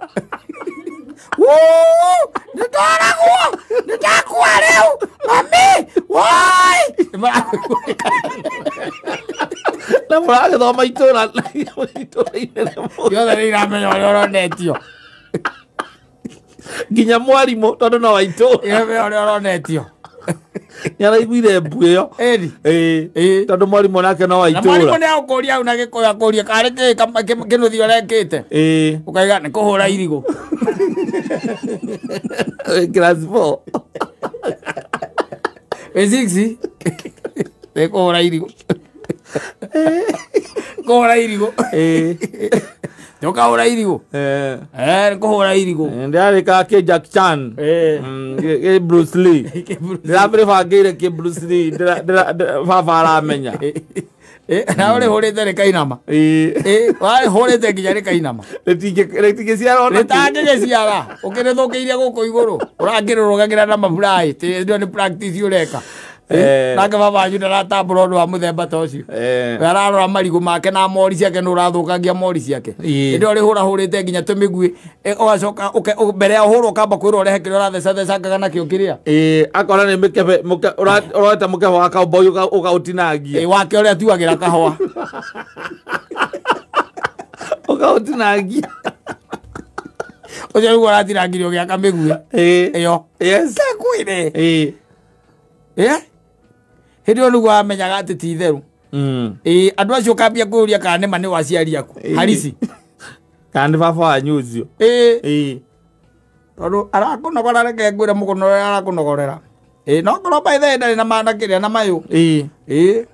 Woo! Nĩ ndoragwo! Nĩ ndakua rĩu! Mami! Woi! Na mũragĩthoma itũra inene mũno. Ciothe nĩ iramenya ũrĩa ũronetio. Nginya mwarimũ tondũ no wa itũra. Iramenya ũrĩa ũronetio. Nĩ araiguire mbu ĩyo. Ĩni. Ĩĩ. Tondũ mwarimũ nake no wa Na mwarimũ itũra. nĩ agũkũria hau na Gĩkũyũ akũrie karĩ kĩ kĩnũthia ũrekĩte. Ĩĩ. Ũkaiga nĩ kũhũra irigũ. Class 4. Wĩ 6. Nĩ kũhũra irigũ. Kũhũra irigũ. Ĩĩ. Ndũkahũra irigũ. Nĩ kũhũra irigũ. Ndĩrarĩkaga kĩ Jack Chan. Kĩ Bruce Lee. Ndĩrabĩbangĩire kĩ Bruce Lee baba aramenya. Na ũrĩhũrĩte rĩkainama. Warĩhũrĩte nginya rĩkainama. Rĩtingĩciara ona kĩ. Rĩtangĩgĩciara. Ũkĩrĩthũkĩirie gũkũ igũrũ. Ũrakĩrũrũgagĩra na maburai. Ĩyo nĩ practice ũreka. Nake baba wanyu ndaratambũra ũndũ wa mũthemba ta ũcio. We ararora marigũ make na mori ciake nĩ ũrathũkangia mori ciake. Hĩndĩ ĩyo ũrĩhũrahũrĩte nginya tũmĩguĩ ũgacoka mbere ya ũhũrwo ũkamba kwĩrwo ũrehe kĩrĩa ũrathecathecangaga nakĩo kĩrĩa. Akora nĩ mĩkebe ũroete mũkebe wa cowboy ũkaũtinangia. Wake ũrĩa atuagĩra kahũa. Ũkaũtinangia. Ũcio nĩguo ũratinangirie ũgĩaka mĩguĩ. Ĩyo. Yes. Kwĩre. Hĩndĩ ĩyo nĩguo wamenyaga atĩ ti itherũ. Andũ acio ũkambia kwĩyũria kana nĩma nĩ waciari aku. Harisi. Kana nĩ baba wanyu ũcio. Tondũ arakũnogora reke ngwĩre mũkũnogorera arakũnogorera. No korwo by the way ndarĩ na mana kĩrĩa na mayũ.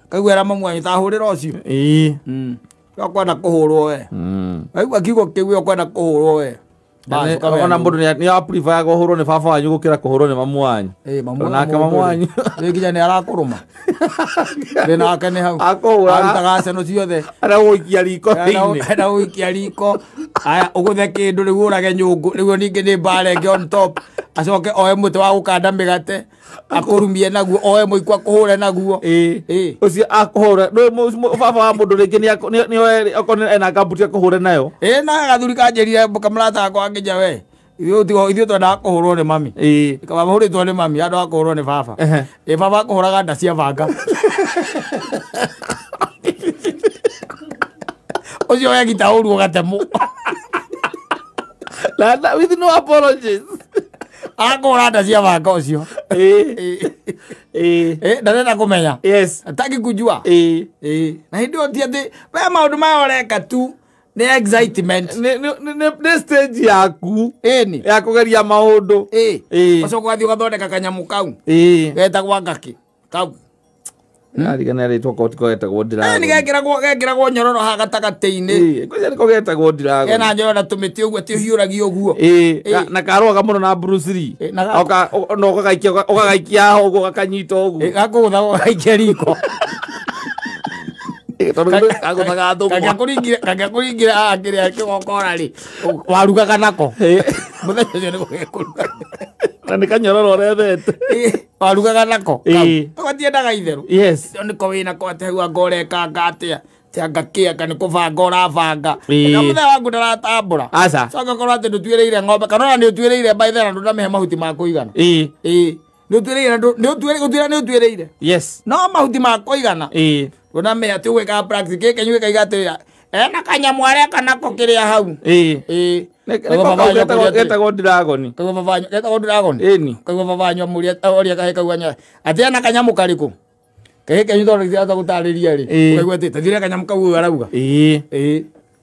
Kaigua era mamu wanyu ta hũrĩra ũcio. We ũkwenda kũhũrwo we. Waigua kiugo kĩu we ũkwenda kũhũrwo we. Ona mũndũ nĩ aprefer kũhũrwo nĩ baba wanyu gũkĩra kũhũrwo nĩ mamu wanyu. Nake mamu wanyu nginya nĩ arakũrũma. Thĩna wake nĩ hau. Akũhũra. Arutaga ceno ciothe. Aragũikia riko thĩinĩ. Aragũikia riko. Aya ũgũthe kĩndũ rĩu ũrage nyũngũ rĩu ningĩ nĩ mbara ĩngĩ on top. Acoke oe mũtĩ wa gũkanda mĩgate akũrumie naguo oe mũikwa akũhũre naguo. Ũcio akũhũre baba wa mũndũ rĩngĩ nĩ okorwo ena kambuti akũhũre nayo. Na gathuri kanjĩrire kamũrata gakwa nginya we ithuĩ twendaga kũhũrwo nĩ mami. Kaba mahũrĩtwo nĩ mami andũ a kũhũrwo nĩ baba. Baba akũhũraga nda cia banga. Ũcio wegita ũru ũgatemwo. With no apologies. Akũhũra nda cia banga ũcio. Ndarenda kũmenya. Yes. Hataki kujua. Na hĩndĩ ĩyo ti atĩ we maũndũ maya ũreka tu nĩ excitement. Nĩ stage yaku. Ĩni. Ya kũgeria maũndũ. Ũcoka ũgathiĩ ũgathondeka kanyamũ kau. Getagwo ngakĩ. Kau. Ndarigana rĩtwa ko tiko getagwo dragon. Ni gekĩragwo nyororo ha gatagatĩ-inĩ. Kwĩcia nĩko getagwo dragon. Kena nyororo na tũmĩtĩ ũguo ti ũhiũragio ũguo. Na karũaga mũno na Bruce Lee. No ũgagaikia ho ũguo gakanyita ũguo. Gakũgũtha ũgaikia riko. Kagũthaga thũgũma. Kangĩakũringire haha kĩrĩa kĩgokora rĩ, warugaga nako. Mũthenya ũcio nĩguo gekũruga. Na nĩ kanyororo ũrethete. Warugaga nako. Gatiendaga itherũ. Yes. Nĩko wĩnako atĩ hau anga ũrekanga atĩa. Anga kĩ anga nĩ kũbanga ũrabanga. Na mũthenya waku ndaratambũra. Aca. Coka ũkorwo atĩ ndũtuĩrĩire ng'ombe kana ona nĩ ũtuĩrĩire by then ndũnamĩhe mahuti ma kũigana. Nĩ ũtuĩrĩire nĩ ũtuĩrĩire. Yes. No mahuti ma kũigana. Ndũnamĩhe atĩ ũgwĩkaga practice gĩkĩ nyuĩ kaiga atĩrĩra ena kanyamũ areka nako kĩrĩa hau. Getagwo dragon. Kaigua baba wanyu getagwo dragon. Ĩni. Kaigua baba wanyu amũria oria kahĩ kau anya atĩ ena kanyamũ karĩkũ. Kahĩ kenyu tondũ gĩtiahota gũtarĩria rĩ. Ũkaigua atĩ tathire kanyamũ kau ũyũ arauga.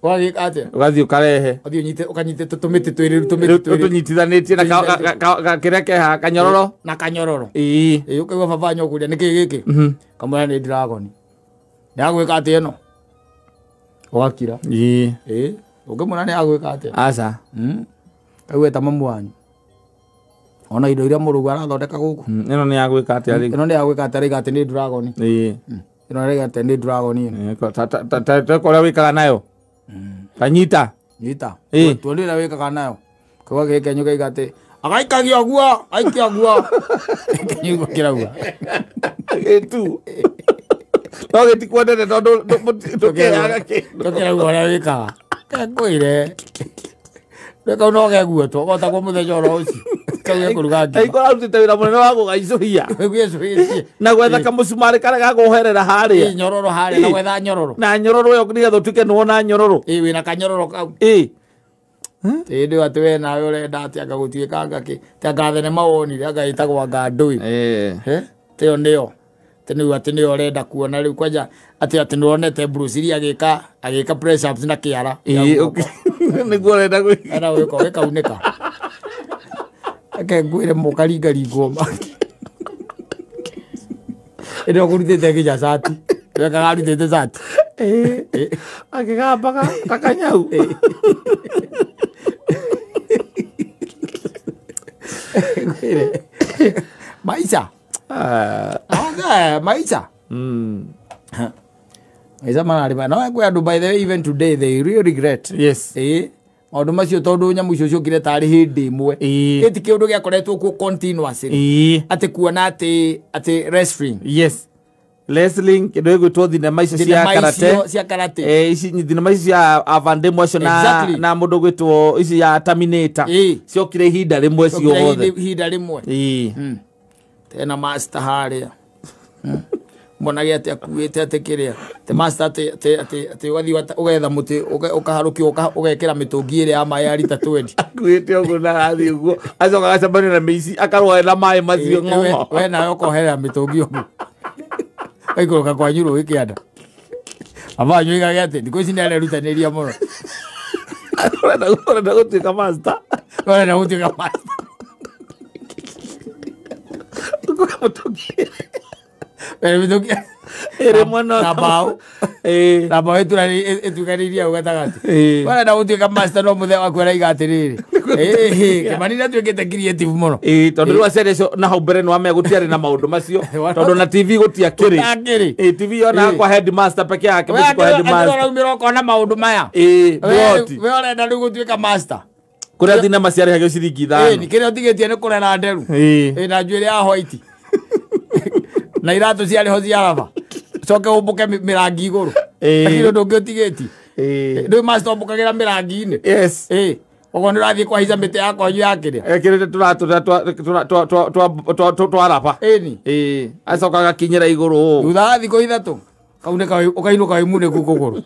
Ũgagĩka atĩa? Ũgathiĩ ũkarehe. Ũgathiĩ ũnyite ũkanyite tũmĩtĩ twĩrĩ tũmĩtĩ twĩrĩ. Ũtũnyitithanĩtie na kĩrĩa keha kanyororo. Na kanyororo. Ũkaigua baba wanyu ũkũria nĩkĩ gĩkĩ? Kamwĩra nĩ dragon. Nĩ agwĩka atĩa ĩno? Ũgakira. Ũngĩmwĩra nĩ agwĩka atĩa? Aca. Kaigua ta mamu wanyu. Ona indo iria mũrũgu arathondeka gũkũ. Ĩno nĩ yagwĩka atĩa rĩu? Ĩno nĩ yagwĩka atĩa rĩu atĩ nĩ dragon. Ĩno rĩu atĩ nĩ dragon ĩno. Ta ũrĩa wĩkaga nayo. Kanyita. Nyita. Tuone ũrĩa wĩkaga nayo. Kaigua gĩkenyu kaiga atĩ agaikagia ũguo, aikia ũguo. Gĩkenyu ũguo kĩrauga. Gĩtu. No gĩtikwendete tondũ ndũkĩraga kĩndũ. Ndũkĩrauga ũrĩa wĩkaga. Ngwĩre. Rĩu no keguo tu gotagwo mũthenya oro ũcio. Kau gekũruga ngima. Aiko arutĩte wĩra mũnene wa gũgaicũhia. Gũgaicũhia. Na gwetha kamũcumarĩ karĩa gakũherera harĩa. Nyororo harĩa na gwetha nyororo. Na nyororo ĩyo nĩgetha ũtuĩke nĩwona nyororo. Wĩna kanyororo kau. Ĩndĩ atĩ we nawe ũrenda atĩ anga gũtuĩka anga kĩ. Ti anga thenema wonire anga ĩtagwo anga ndũĩ. Tĩyo nĩyo. Nĩu atĩ nĩyo ũrenda kuona rĩu kwanja atĩ atĩ nĩwonete Bruce Lee agĩka press ups na kĩara. Nĩguo ũrenda gwĩka. Ena gwĩka gĩkaunĩka. Reke ngwĩre mũkaringaringwo. Ĩndĩ ũkũrutĩte nginya cati. Wekaga arutĩte cati. Akĩgambaga ta kanyau. Ngwĩre. Maica. Maica. Maica mararĩ no kwĩ andũ by the way even today they really regret. Yes. Maũndũ macio tondũ nyamũ icio ciokire tarĩ hĩndĩ ĩmwe. Gĩti kĩũndũ gĩakoretwo kuo continuously. Atĩ kuona atĩ wrestling. Yes. Wrestling kĩndũ gĩgwĩtwo thinema icio cia karate. Cia karate. Ici thinema ici cia Van Damme acio na mũndũ ũgwĩtwo ici ya Terminator. Ciokire ihinda rĩmwe ciothe. Ihinda rĩmwe. Tena master harĩa. Monage atĩ akuĩte atĩ kĩrĩa. Te master atĩ atĩ ũgathiĩ ũgetha mũtĩ ũkaharũkio ũgekĩra mĩtũngi ĩrĩa ya maĩ ya rita 20. Akuĩte ũguo na arathiĩ ũguo. Acoka agacemania na mĩici akarũa na maĩ macio ng'ong'o. We nawe ũkoherera mĩtũngi ũguo. Ũgaikũrũka kwanyu rũĩ kĩanda. Baba wanyu oigage atĩ thikũ ici nĩarerutanĩria mũno. Ũrenda gũtuĩka master. Ũrenda gũtuĩka master. Ĩrĩ mwena na mbaũ. Na mbaũ ĩtukanĩirie hau gatagatĩ. Ũrenda gũtuĩka master no mũthee waku araiga atĩrĩrĩ. Kĩmani nĩatuĩkĩte creative mũno. Tondũ rĩu aciari acio na hau mbere nĩwamenya gũtiarĩ na maũndũ macio. Tondũ na TV gũtiakĩrĩ. TV yonaga kwa headmaster peke yake mũciĩ kwa headmaster. Ũraumĩra ũkona maũndũ maya. We ũrenda rĩu gũtuĩka master. Kũrĩa thinema ciarĩhagio ciringi 5. Kĩrĩa ũtigĩtie nĩ kũrera nderu. Na njuĩrĩ ya white. Na iratũ ciarĩ ho cia raba. Coke ũmbũke mĩrangi igũrũ. Lakini ũndũ ũngĩ ũtigĩtie. Ndũĩ master ũmbũkagĩra mĩrangi-inĩ. Yes. Ũguo nĩ ũrathiĩ kũhaica mĩtĩ ya kwanyu ya kĩrĩa. Ekĩrĩte tũratũ twa raba. Ĩni. Acoka agakinyĩra igũrũ ũũ. Thutha wa thikũ 3 kaunĩka ũkainũka wĩ munĩku kũgũrũ.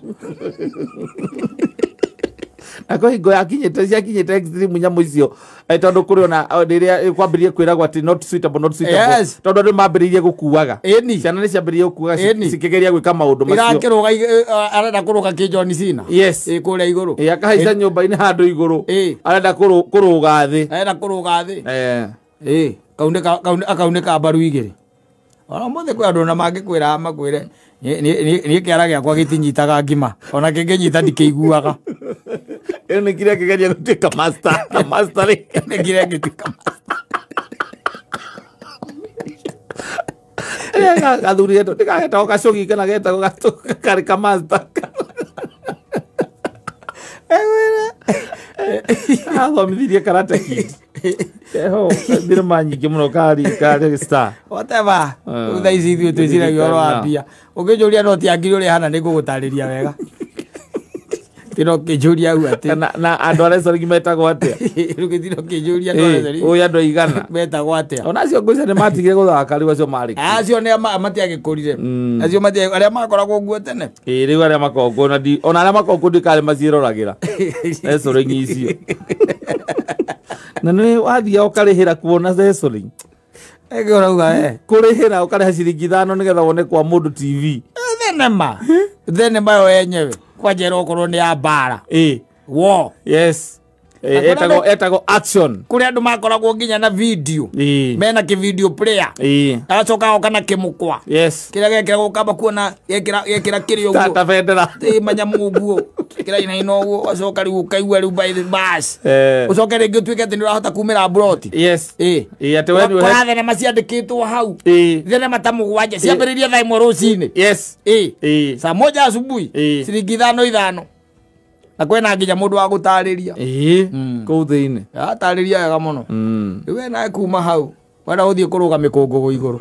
Na kwĩ hingo yakinyĩte ciakinyĩte extreme nyamũ icio tondũ kũrĩ ona rĩrĩa kwambĩrĩrie kwĩragwo atĩ not suitable not suitable. Yes. Tondũ andũ mambĩrĩirie gũkuaga. Ĩni. Ciana nĩ ciambĩrĩirie gũkuaga Ĩni. cikĩgeria gwĩka maũndũ macio. Irakĩrũga arenda kũrũga kĩ John Cena. Yes. Kũrĩa igũrũ. Akahaica nyũmba-inĩ handũ igũrũ. Arenda kũrũga thĩ. Arenda kũrũga thĩ. Akaunĩka mbaru igĩrĩ. Ona mũthĩ kwĩ andũ na mangĩkwĩra makwĩre niĩ kĩara gĩakwa gĩtinyitaga ngima ona kĩngĩnyita ndikĩiguaga. Ĩyo nĩ kĩrĩa kĩgeria gũtuĩka master master rĩ. Nĩ kĩrĩa gĩtuĩka gathuri getwo ndĩkagetagwo gacogi kana getagwo karĩ ka master. Athomithirie Karate Kid. Eho thinema nyingĩ mũno karĩ star. Whatever. Thaa ici ithuĩ twĩciragia ũhoro wa mbia. Ũngĩnjũria noti ya ngiri ũrĩa ĩhana nĩngũgũtarĩria wega. Tino kĩnjũria hau atĩ. Na andũ a wrestling metagwo atĩa? Rĩu tino kĩnjũria andũ a wrestling. Ũyũ andũ aigana metagwo atĩa? Ona acio ngwĩciria nĩ matigire gũthaka rĩu acio marĩ. Acio nĩ matiagĩkũrire. Acio arĩa makoragwo nguo tene. Ĩĩ rĩu arĩa makoragwo na ona arĩa makoragwo ndikarĩ maciĩroragĩra. Wrestling icio. Na nĩ wathiaga ũkarĩhĩra kuona wrestling. Ĩngĩ ũrauga we. Kũrĩhĩra ũkarĩha ciringi 5 nĩgetha wone kwa mũndũ TV. Thenema. Thenema yo yenyewe. Kwanja okorwo nĩ ya mbara. Ĩĩ. War. Yes. Etagwo action. Kũrĩ andũ makoragwo nginya na video. Ĩĩ. Mena kĩ video player. Ĩĩ. Agacoka agoka na kĩmũkwa. Yes. Kĩrĩa gekĩragwo ũkamba kuona gekĩra kĩrĩ ũguo. Ta bendera. Ĩĩ manyamu ũguo. Kĩrainaina ũguo ũgacoka rĩu ũkaigua rĩu by the bus. Ũcoke rĩngĩ ũtuĩke atĩ nĩ ũrahota kumĩra mburoti. Yes. Ĩĩ. Ĩĩ atĩ we nĩ ũgakora thenema ciandĩkĩtwo hau. Ĩĩ. Thenema ta 7 ciambĩrĩria thaa 1 rũcinĩ. Yes. Ĩĩ. Ĩĩ. Saa 1 asubuhi. Ĩĩ. Ciringi 5 5. Na kwĩna nginya mũndũ wa gũtarĩria. Ĩĩ. Kũu thĩinĩ. Atarĩria wega mũno. Rĩu we nawe kuma hau wenda gũthiĩ kũrũga mĩkũngũgũ igũrũ.